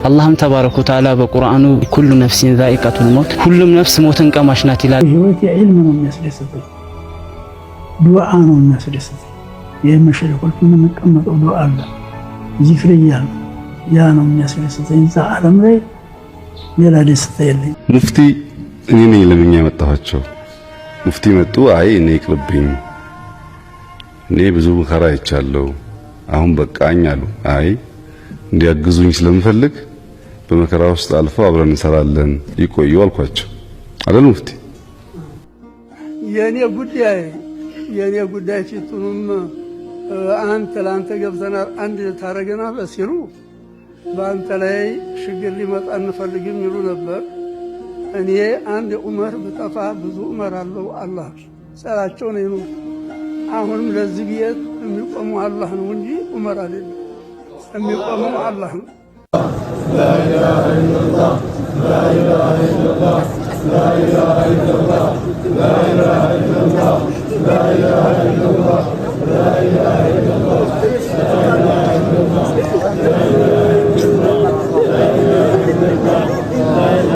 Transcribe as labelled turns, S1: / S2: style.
S1: አላህም ተባረከ ወተዓላ በቁርአኑ كل نفس ذائقة الموت፣ ሁሉም ነፍስ ሞትን ቀማሽ ናት ይላል።
S2: ህይወት የዒልም ነው የሚያስደስተኝ፣ ዱዓ ነው የሚያስደስተኝ። ይህ መሸሪኮች የምንቀመጠው ዱዓ አለ፣ ዚክርያ ነው፣ ያ ነው የሚያስደስተኝ። እዛ ዓለም ላይ ሌላ ደስታ የለኝ።
S3: ሙፍቲ እኔ ነኝ ለምኛ ያመጣኋቸው። ሙፍቲ መጡ። አይ እኔ ይቅርብኝ፣ እኔ ብዙ መከራ አይቻለሁ፣ አሁን በቃኝ አሉ። አይ እንዲያግዙኝ ስለምፈልግ በመከራ ውስጥ አልፈው አብረን እንሰራለን ይቆዩ አልኳቸው። አይደል ሙፍቲ?
S4: የኔ ጉዳይ ፊቱንም አንተ ለአንተ ገብተናል አንድ ታረገናል ሲሉ በአንተ ላይ ችግር ሊመጣ እንፈልግም ይሉ ነበር። እኔ አንድ ዑመር ብጠፋ ብዙ ዑመር አለው አላህ ሰላቸው ነው ይኑ። አሁንም ለዚህ ቤት የሚቆመው አላህ ነው እንጂ ዑመር አይደለም። የሚቆመው አላህ ነው።
S5: لا إله إلا الله، لا إله إلا الله، لا إله إلا الله، لا إله إلا الله، لا إله إلا الله، لا إله إلا الله.